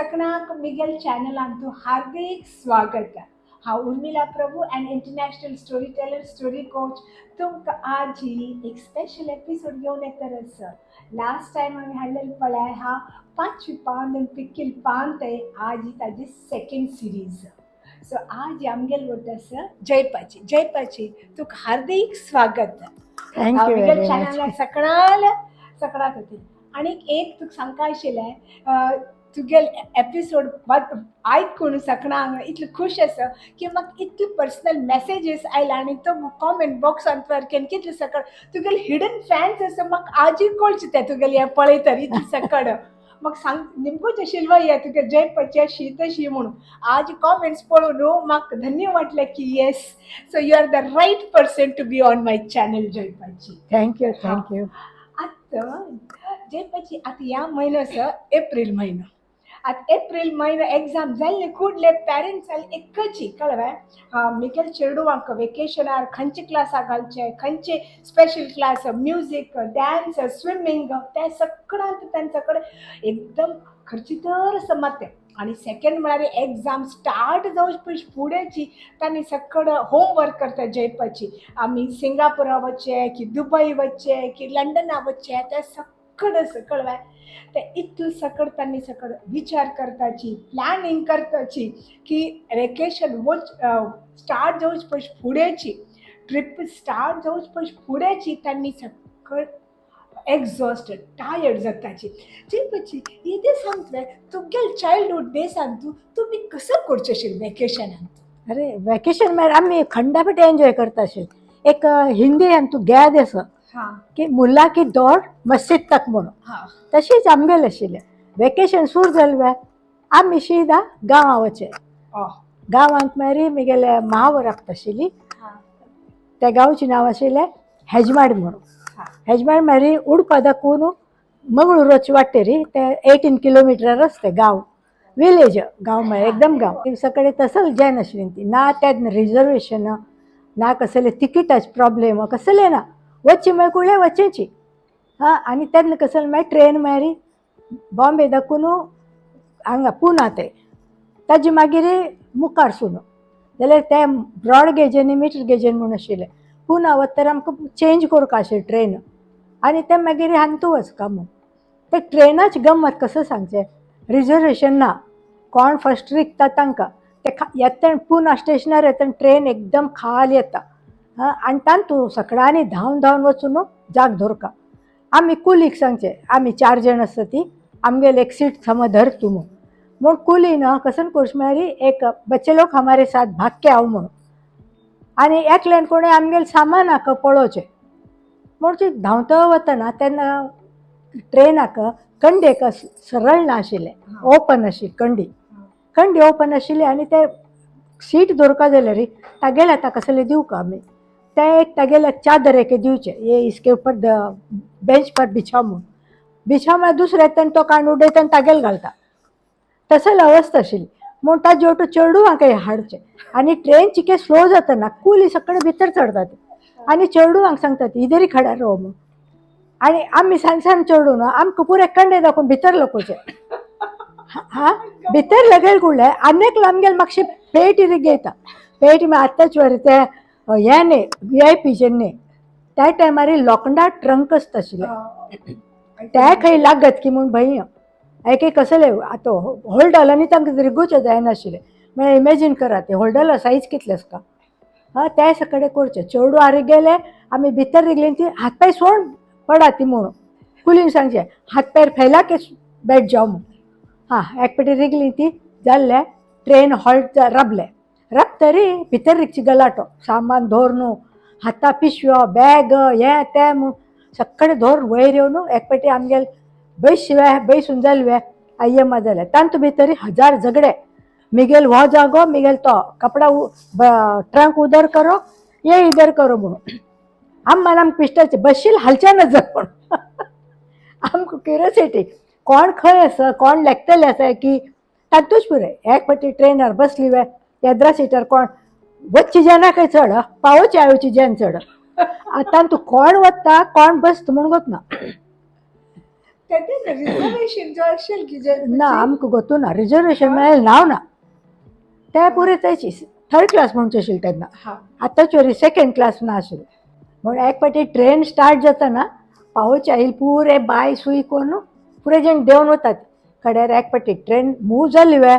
सकणाक Miguel चॅनलांतू हार्दिक स्वागत. हांव Urmila Prabhu and international story teller, story coach. तुमकां आज एक स्पेशल एपिसोड घेवन येता आसा. लास्ट टायम आमी हाडलेले पळय हा पांचवी पान आनी पिकील पान, ते आज ताजी सेकंड सिरीज. सो आज आमगेल वट आसा जयपाची. जयपाची, तुका हार्दिक स्वागत. Thank you Miguel very much. चॅनलाक सकणाल सकळा खातीर. आनी एक तुका सांगता आशिल्लें, तुगेल एपिसोड आयकून सकणांक इतलें खूश आसा की म्हाका इतले पर्सनल मॅसेजीस आयले आनी तो कॉमेंट बॉक्सान केन कितले सकळ तुगेले हिडन फॅन्स आसा. म्हाका आजूय कळचे ते तुगेले हें पळयतर इतले सकळ म्हाका सांग निमकोच आशिल्लो हे तुगे जयपाची अशी तशी म्हणून. आज कॉमेंट्स पळोवन न्हू म्हाका धन्य वाटलें की yes, so you are the right person to be on my channel, जयपाची. Thank you, thank you. आतां जयपाची, आतां ह्या म्हयनो आसा एप्रील म्हयनो. आतां एप्रील म्हयनो एग्जाम जाल्ले कुडले पॅरंट्स एकची कळ्ळें, मिगेल चेडवांक वेकेशनार खंयचे क्लासाक घालचे, खंयचे special class, music, dance, swimming, ते सगळ्यांत तांचे कडेन एकदम खर्चितर समजते. आनी सेकंड म्हळ्यार एग्जाम स्टार्ट जावचे पयलीं फुडेंची तांणी सगळं होमवर्क करता जयपाची. आमी सिंगापुरा वचचे की दुबय वचचे की लंडना वचचे, ते सगळं कळ्ळें, ते इतलें सकळ तांणी सकळ विचार करताची, प्लॅनिंग करताची की वेकेशन वच स्टार्ट जावचे पयलीं फुडेंची, ट्रीप स्टार्ट जावचे पयलीं फुडेंची तांणी सकळ एक्झॉस्टेड, टायर्ड जाताची. जयपाची, येदे सांग तुवें, तुगेल चायल्डहूड डेसान तूं तुमी कसो करचें आशिल्लें वेकेशनान? अरे, वेकेशन म्हळ्यार आमी खंडापेट एन्जॉय करता आशिल्ले. एक हिंदी तूं गॅद आसा की "मुल्ला की दौड मस्जिद तक" म्हणून. तशीच आमगेलें आशिल्लें. वेकेशन सुरू जालें, आमी शिदा गांवां वचचे. गांवांत मागीर म्हगेले माव राबता आशिल्ली. त्या गांवचें नांव आशिल्लें हेजमाड म्हणून. हेजमाड मागीर उडपा दाखोवन मंगळूर वचचे वाटेर ते 18 किलोमिटर आसा ते गांव, विलेज गांव म्हळ्यार एकदम गांव. दिवसा कडेन तसोच जायनाशिल्ली ती ना. ते रिजर्वेशन ना, कसले तिकीटाचे प्रॉब्लेम कसले ना. वचचे म्हळ्यार कुडले वचेची. हां, आनी तेन्ना कसले मागीर ट्रेन मागीर बॉम्बे दाखून हांगा पुना ते ताजे मागीर मुखार सुन जाल्यार ते ब्रॉड गेज आनी मिटर गेजन म्हूण आशिल्लें. पुना वतर आमकां चेंज करूंक आशिल्लें ट्रेन आनी ते मागीर हांतू वचका म्हूण. ते ट्रेनाची गम्मत कसं सांगचें, रिजर्वेशन ना, कोण फर्स्ट रिगता तांकां ते येता. पुना स्टेशनार येता, ट्रेन एकदम खाल येता. हां, आनी तांतू सगळ्यांनी धांवन धांवन वचून जाग धरका. आमी कुलीक सांगचे, आमी चार जाण आसता ती, आमगेले एक सीट समज धर तूं म्हूण. म्हूण कुली ना कसन कोर्स म्हळ्यार एक "बच्चे लोक हमारे साथ भाग के आओ" म्हणून. आनी एकल्यान कोणें आमगेलें सामान हाका पळोवचें म्हूण ती धांवता वतना तेन्ना ट्रेनाक कंडेक सरळ नाशिल्लें, ओपन आशिल्ली कंडी. कंडी ओपन आशिल्ली आनी ते सीट दवरपा जाल्यार तागेल्या आतां कसले दिवका आमी ते एक तागेल्या चादर एक दिवचे, "ये इसके ऊपर बेंच पर बिछाव" म्हूण. बिछाव म्हळ्यार दुसरे येता आनी तो काण उडयता आनी तागेल घालता. तसली अवस्था आशिल्ली. म्हूण ताजे वटू चेडूं हाडचें. आनी ट्रेन चिके स्लो जाताना कुली सगळे भितर चडतात आनी चेडूंक सांगतात, "इधर ही खडा रहो" म्हूण. आनी आमी सान सान चेडूं न्हू, आमकां पुरे कंडे दाखोवन भितर लकोवचें. हा, भितर लगेल कुडले आनी एकलो आमगेले मातशें पेट घेयता. पेट म्हळ्यार आतांच वर ते हें न्ही, व्हीआयपीचें न्ही. त्या टायमार लोखंडा ट्रंक आसता आशिल्ले. ते खंय लागत की म्हूण भंय. एक एक कसले आतां होल्डलांनी तांकां रिगूचें जायनाशिल्लें. म्हळ्यार इमेजीन करा, ते होल्डला सायज कितले आसता. हा, ते सगळे करचे. चेडूं आरी गेले, आमी भितर रिगली ती, "हात पांय सोड पडा ती" म्हणून कुलीन सांगचें, "हात पांय फैला के बैठ जाओ" म्हूण. हां, एक पेटी रिगली ती जाल्ले. Train halt राबले. राबतरी भितर रिगची गलाटो, सामान धर न्हू, हाता पिशव्यो, बॅग, हें तें म्हूण सगळे धरून वयर येवन एक पेटी आमगेले बैशिवे बैसून जालवे आय्यमा जाले. तांतू भितर हजार झगडे, मिगेल हो जागो, मिगेल तो कपडा, ट्रंक उधर करो, ये इधर करो म्हणून. आम आम पिश्टाचे बशील हालच्या नजर. पण आमकां क्युरियोसिटी, कोण खंय आसा, कोण लेखतले आसा की तातूंच पुरे. एक फावटी ट्रेनार बसली वे येद्रा सिटार, कोण वच्ची जेना खंय चड, पावोची आयोची जेन चड. आतां तूं कोण वता, कोण बसता म्हूण ना. तेन्ना रिजर्वेशन जो असेल की जे ना आमकां गोतू ना रिजर्वेशन मेळ्ळें नांव ना ते पुरे तेची थर्ड क्लास म्हणचे आशिल्लें तेन्ना. हा. आतांच वरी सेकंड क्लास ना आशिल्लें. म्हूण एक फावटी ट्रेन स्टार्ट जातना पावोवचे आयिल्ले पुरे बाय सूय करून पुरे जण देंवन वतात. कड्यार एक फावटी ट्रेन मूव जाली वे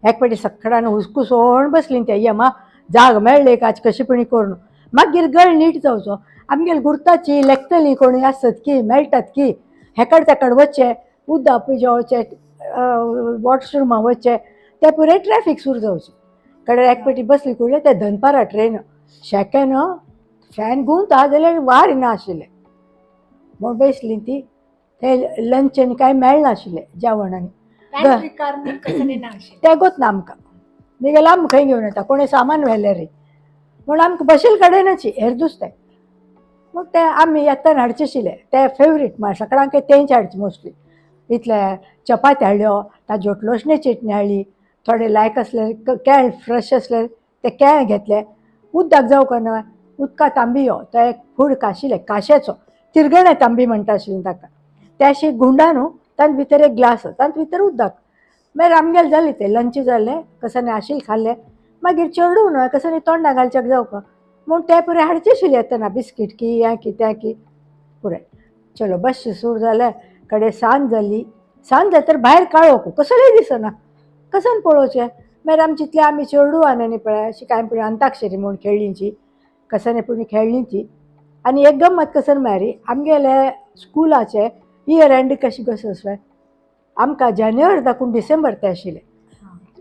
एक फावटी सगळ्यान हुसकुसोन बसली ते यमा जाग मेळ्ळी आज कशी पणी करून. मागीर गळ नीट जावचो आमगेले गुर्ताची लेखतली कोणी आसत की मेळटात की हेकड तेकड वचचें उदक पिजेवचें वॉशरुमा वचचें ते पुरे ट्रॅफीक सुरू जावचें. कडेन एक फावटी बसली कुडले ते दनपारा ट्रेन शेकेन फॅन घुंवता जाल्यार वार येना आशिल्लें म्हूण बसली ती ते लंच आनी कांय मेळनाशिल्लें जेवण आनी पॅन्ट्री कार म्हणून कसं ना आशिल्लें. तें गोत ना आमकां मिगेल आमकां खंय घेवन येता कोणें सामान व्हेलें रे म्हूण आमकां बशील कडेनच हेर दुसतें. मग ते आमी येतना हाडचे आशिल्ले ते फेवरीट म्हळ्यार सगळ्यांक तेंच हाडचे मोस्टली. इतले चपाती हाडल्यो ताज्यो लोसणे चटणी हाडली थोडे लायक आसले केळ फ्रेश आसले ते केळ घेतले. उदक जावंक न्हय उदका तांबयो तो एक फूड आशिल्लें काश्याचो तिरगणे तांबी म्हणटा आशिल्लें ताका ते अशी गुंडा न्हू तांत भितर एक ग्लास तांत भितर उदक. मागीर आमगेलें जालें तें लंच जालें कसानी आशील खाल्लें मागीर चेडूं न्हय कसानी तोंडा घालच्याक जावका म्हूण ते पुरे हाडचे आशिल्ले येतना बिस्कीट की हें की तें की पुरे. चलो बस सुरू जालें कडे सांज जाली सांज जाल्यार भायर काळोख कसलें दिसना कसन पळोवचें. मागीर आमची इतले आमी चेडूं आनी पळय अशी कांय पूण अंताक्षरी म्हूण खेळ्ळीची कसानी पूण खेळ्ळी ती. आनी एक गम्मत कसन म्हळ्यार आमगेले स्कुलाचे इयर एंड कशें कसो आसलें आमकां जानेवारी दाखून डिसेंबर ते आशिल्ले.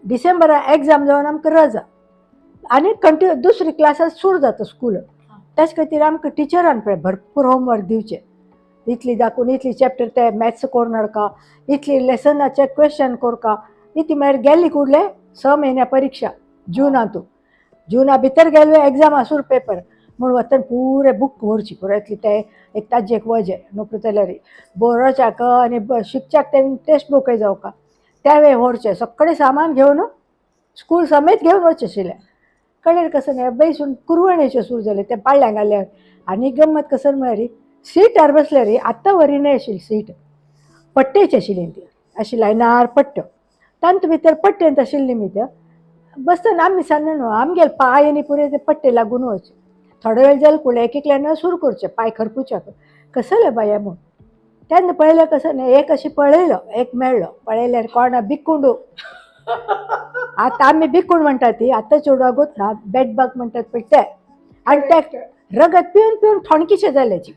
डिसेंबरा एग्जाम जावन आमकां रजा आनी कंटिन्यू दुसरी क्लासाक सुरू जाता स्कूल. त्याच खातीर आमकां टिचरान पळय भरपूर होमवर्क दिवचें इतली दाखोवन इतली चॅप्टर ते मॅथ्स करून हाडका इतली लेसनाचे क्वेश्चन करका इतली मागीर गेली कुडले 6 म्हयन्या परिक्षा जुनांतू जुना भितर गेले एग्जाम आसूर पेपर म्हूण वतना पुरे बूक व्हरची पुरो इतली ते एक ताजें एक वजें नोकरी जाल्यार बरोवच्याक आनी शिकच्याक तें टेक्स्ट बुकय जावका त्या वेळ व्हरचें सगळें सामान घेवन स्कूल समेत घेवन वचचें आशिल्लें. कळ्ळें कसं न्हय बैसून कुरवणेचें सुरू जालें तें पाळण्या घाल्यार. आनी गम्मत कसं म्हळ्यार सिटार बसल्यार आतां वरी न्हय आशिल्ली सीट पट्टेची आशिल्ली ती अशी लायनार पट्ट्यो तांत भितर पट्टेंत आशिल्ली निमित्त बसतना आमी सांगना न्हू आमगेले पांय आनी पुरे ते पट्टे लागून वचचे थोडो वेळ जाल कुडले एक एकल्यान सुरू करचें पांय खरपुच्याक कसलें बाया म्हूण. तेन्ना पळयलें कसं न्हय एक अशें पळयलो एक मेळ्ळो पळयल्यार कोण बिकुंडू. आतां आमी बिकूण म्हणटा ती आतां चेडवाकूच ना बेडबग म्हणटात पळय ते आनी ते रगत पिवन पिवन थोणकिशें जाल्याची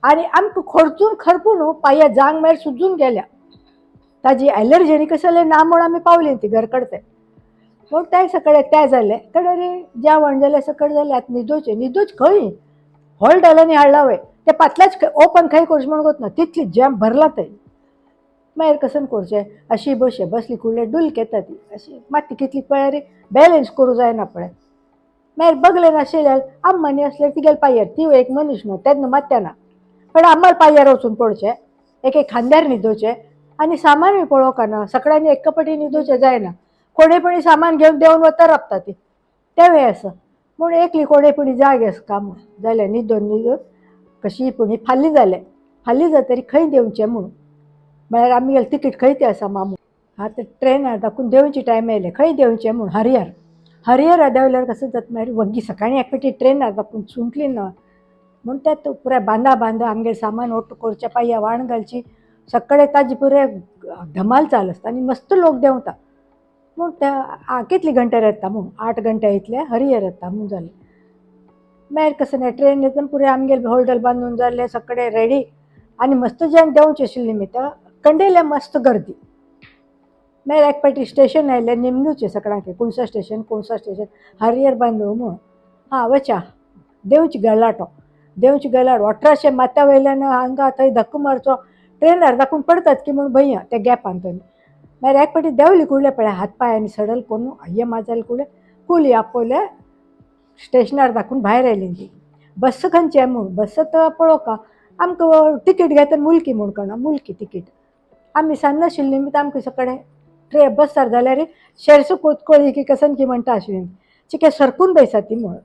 आनी आमकां खर्चून खरपून पांया जांग मागीर सुजून गेल्या ताजी एलर्जी आनी कसलें ना म्हूण आमी पावली ती घर कडते म्हूण ते सकाळी ते जालें कडे जेवण जालें सकळ जालें आतां न्हिदोचें न्हिदोच खंय हॉल हाडला वय ते पातल्याच ओपन खंय करचें म्हूण ना तितली जॅम भरला थंय. मागीर कसन करचें अशी बशे बसली कुडले डुलक येता ती अशी माती कितली पळय बॅलन्स करूं जायना पळय. मागीर बगले नाशिल्ल्यार आम्मानी आसल्यार तिगेले पांयार ती एक मनीस न्हू तेन्ना मात्या ना पण आम्हाला पांयार वचून पडचें एक एक खांद्यार न्हिदोवचें आनी सामानूय पळोवंक ना सगळ्यांनी एक पटी न्हिदोवचें जायना कोणे पणी सामान घेवन देंवन वता राबता ती तेंवूय आसा म्हूण एकली कोणे पणी जाग आसा काम जालें न्हिदोन न्हिदोन कशीय पुणी फाल्ली जालें फाल्ली जातरी खंय देंवचें म्हूण म्हळ्यार आमी गेले तिकीट खंय तें आसा मामू. आतां ट्रेनार दाखून देंवचे टायम येयलें खंय देंवचें म्हूण हरिहर हरिहरा देंवल्यार कसं जाता मागीर वग्गी सकाळीं एक फावटी ट्रेनार दाखून सुंटली ना म्हूण ते पुराय बांदा बांदा आमगेलें सामान ओट्ट करचें पांया वाण घालची सगळे ताजी पुराय धमाल चालू आसता आनी मस्त लोक देंवता. म्हूण ते कितली घंट्यार येता म्हूण 8 घंट्या इतले हरिहर येता म्हूण जालें. मागीर कसं न्हय ट्रेन येतना पुराय आमगेले होल्डल बांदून जाल्ले सगळे रेडी आनी मस्त जेन्ना देंवचें आशिल्लें निमित्त कंडेल्या मस्त गर्दी. मागीर एक फावटी स्टेशन आयलें निमगुचें सगळ्यांक कुणसा स्टेशन कुणसा स्टेशन हरिहर बांदू म्हूण हां वचा देंवची गलाटो देंवची गलाट 1800 माथ्या वयल्यान हांगा थंय धक्को मारचो ट्रेनार दाखून पडतात की म्हूण भंय त्या गॅपान थंय. मागीर एक फावटी देंवली कुडले पळय हात पांय आनी सडल करून अय्ये माजाल कुडले कुली आपयले स्टेशनार दाखून भायर आयली ती. बस खंयचें म्हूण बस तर पळोवका आमकां तिकीट घेतना मुलकी म्हूण कळना मुलकी तिकीट आमी सांगनाशिल्ली निमित्त आमकां सगळे ट्रे बसार जाल्यार शेरसो कोतकोळी की कसन की म्हणटा आशिल्ली चिके सरकून बैसा ती म्हूण.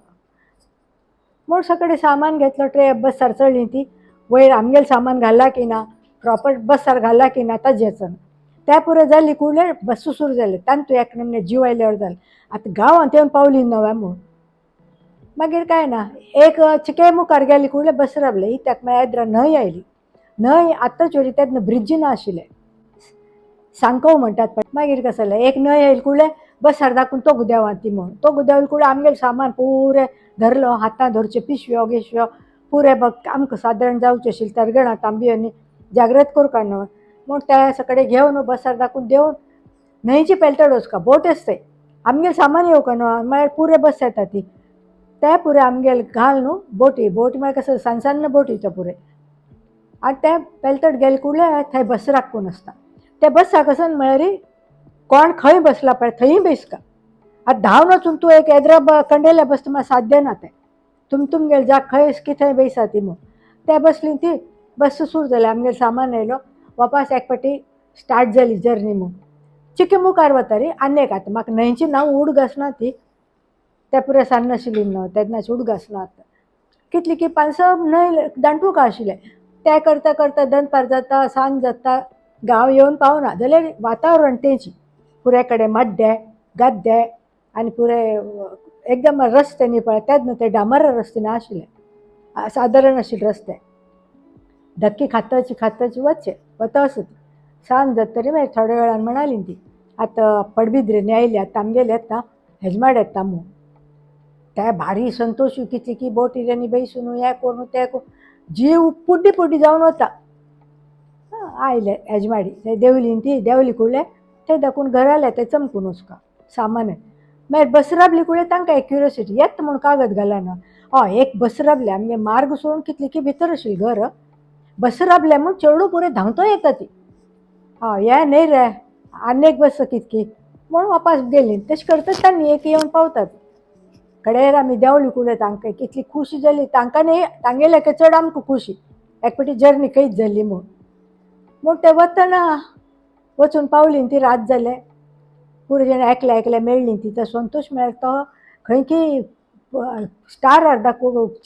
म्हूण सगळें सामान घेतलो ट्रे बसार चडली ती वयर आमगेलें सामान घालला की ना प्रॉपर बसार घाला की ना ताजेच त्या पुरो जाली कुडले बस सुरू जालें तांतू एक नमने जीव आयल्यावर जालें. आतां गांवांत येवन पावली नव्या म्हूण मागीर काय ना एक चिके मुखार गेली कुडले बस रावले इत्याक म्हळ्यार येद्रा न्हंय आयली. न्हंय आतां चोरी तेन्ना ब्रिज ना आशिल्ले सांकव म्हणटात पण मागीर कसं जालें एक न्हंय आयली कुडले बसार दाखून तो गुद्यावान ती म्हूण तो गुद्यावल कुडले आमगेलें सामान पुरें धरलो हातान धरचे पिशव्यो गिशव्यो पुरें बघ आमकां सादारण जावचें आशिल्लें तरगणां तांबयो जाग्रत करपा न्हय म्हूण त्या सगळे घेवन बसार दाखून देवन न्हंयची पेलतड वचका बोट आसताय आमगेलें सामान येवका न्हय म्हळ्यार पुरें बस येता ती ते पुरें आमगेलें घाल न्हू बोटी बोट म्हळ्यार कसं सान सान्न बोटी त्या पुरें आनी ते पेलतड गेले कुडले थंय बस राखून आसता ते बसाक कसन म्हळ्यार कोण खंय बसला पळय थंय बेसका. आतां धांवन वचून तूं एक येद्रा कंडेल्या बसता म्हळ्यार साध्य ना तें तुम तुमगेले जाग खंय की थंय बेसा ती म्हूण ते बसली ती बस सुरू जाली आमगेलें सामान आयलो वापास एक फावटी स्टार्ट जाली जर्नी म्हूण चिके मुखार वता रे आनी एक आतां म्हाका न्हंयची नांव उडगास ना ती त्या पुराय सान्न आशिल्ली न्हय तेन्नाची उडगास ना आतां कितली की पांच स न्हंय दांडूक आशिल्ले ते करता करता दनपार जाता सांज जाता गांव येवन पावना जाल्यार वातावरण तेंची पुराय कडेन मड्डे गद्दे आनी पुराय एकदम रस्ते पळय तेन्ना ते डांबर रस्ते नाशिल्ले सादारण आशिल्ले रस्ते धक्की खाताची खाताची वचचे वता आसत सांज जातरी मागीर थोड्या वेळान म्हणाली ती आतां पडबिद्रेनी आयली आतां आमगेले येता हेजमाड येता म्हूण ते भारी संतोश कितली की बोटींनी बैसून हें करून तें करून जीव पुड्डी पुड्डी जावन वता. आयले हेजमाडी थंय देंवली ती देंवली कुडले थंय दाखून घरा आयले ते चमकून वचका सामान मागीर बस राबली कुडले तांकां एक क्युरियोसिटी येता म्हूण कागद घाला ना हय एक बस राबले आमगे मार्ग सोडून कितली की भितर आशिल्ली घर बस राबले म्हूण चेडूं पुरें धांवतो येता ती हय हे न्हय रे आनी एक बस कितकी म्हूण वापास गेली तशें करता तांणी एक येवन पावतात कडेर आमी देंवली कुडले तांकां कितली खुशी जाली तांकां न्ही तांगेले चड आमकां खुशी एक फावटी जर्नी खंयच जाली म्हूण म्हूण ते वतना वचून पावली ती रात जाले पुरो जाण एकले एकले मेळ्ळी ती तो संतोश म्हळ्यार तो खंय की स्टार अर्दा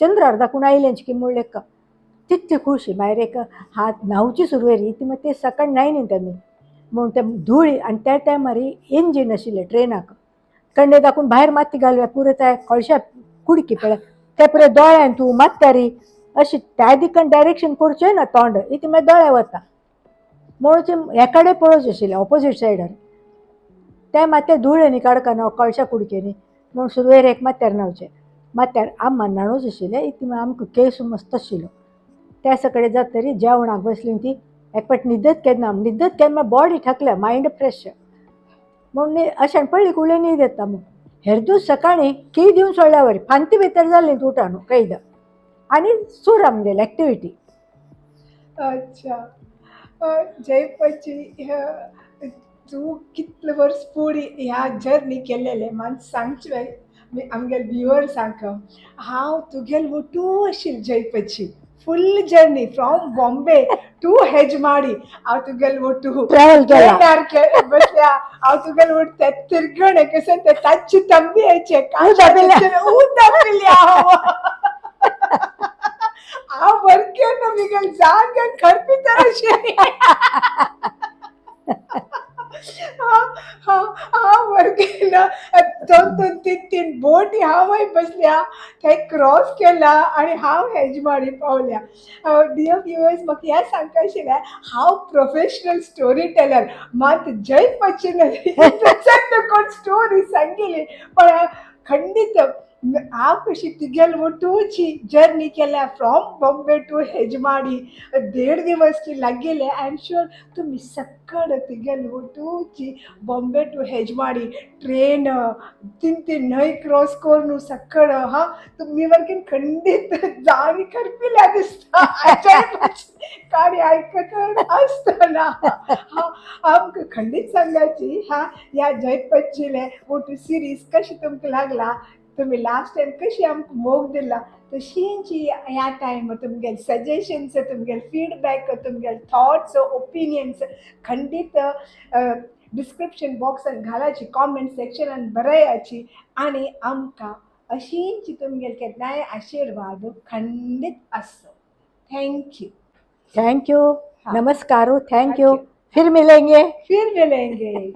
चंद्र अर्दा कोण आयलें की म्हूण लेखा तितली खुशी. मागीर एक हात न्हांवची सुरवेर ती मागीर ते सकाळ न्हाय न्ही तेमी म्हूण ते धुळी आनी त्या टायमार इंजीन आशिल्लें ट्रेनाक कंडे दाखून भायर माती घालूया पुरो त्या कळश्या कुडकी पळय ते पुरे दोळ्यान तूं मात्तारी अशी त्या दिकान डायरेक्शन करचें ना तोंड इतलें मागीर दोळे वता म्हणून हे कडेन पळोवचें आशिल्लें ऑपोजीट सायडार ते मात्ते धुळेंनी काडका कळश्या कुडकेनी म्हूण सुरवेर एक माथ्यार न्हांवचें माथ्यार आम्मा न्हाणूच आशिल्लें इतलें आमकां केस मस्त आशिल्लो त्या सगळे जातरी जेवणाक बसली ती एक फावट न्हिदत केन्ना न्हिदत केन्ना बॉडी थकल्या मायंड फ्रेश म्हूण अशें पडली कुडले न्हीद येता म्हूण हेरदूस सकाळीं की दिवन सोडल्या वरी फांती भितर जाली उठान कैद आनी सूर आमगेली एक्टिविटी. अच्छा जयपाची तूं कितले वर्स फुडें ह्या जर्नी केलेलें म्हाका सांगचें आमगेले व्युअर्सांक. हांव तुगेल वटू आशिल्लें जयपाची full journey from Bombay to Hejmadi हांव तुगेल वटू ट्रॅव्हल केला बसल्या हांव तुगेल वट ते तिरगणे कशें ते ताची तंबी यायचे दाखयल्या हांव हांव बरके ना मिगेल जाग्यान खरपितर अशें हांव वर्गेन दोन दोन तीन तीन बोटी हांवय बसल्या थंय क्रॉस केला आनी हांव हेजमाडी पावल्या. डियर व्युअर्स म्हाका हें सांगता आशिल्लें हांव प्रोफेशनल स्टोरी टेलर मात जय बच्चन प्रचंड कोण स्टोरी सांगिल्ली पण खंडीत हांव कशी तिगेल वटूची जर्नी केल्या फ्रॉम बॉम्बे टू हेजमाडी 1.5 दिवस की लागेले. I am sure तुमी सक्कड तिगेल वटूची बॉम्बे टू हेजमाडी ट्रेन तीन तीन न्हंय क्रॉस करून सक्कड हा तुमी वरकीन खंडीत जाणी करपिल्या दिसता काणी आयकत आसतना. हा आमकां खंडीत सांगाची हा ह्या जयपच्चीले वटू सिरीज कशी तुमकां लागला तुम्ही लास्ट टायम कशी आमकां मोग दिला तशींची ह्या टायम तुमगेले सजेशन्स तुमगेले फीडबॅक तुमगेले थॉट्स ओपिनियन्स खंडीत डिस्क्रिप्शन बॉक्सान घालाची कॉमेंट सेक्शनान बरयाची आनी आमकां अशींची तुमगेले केन्नाय आशिर्वाद खंडीत आसो. Thank you. Thank you. हाँ। नमस्कार, thank you. Thank you. फिर मिलेंगे. फिर मिलेंगे.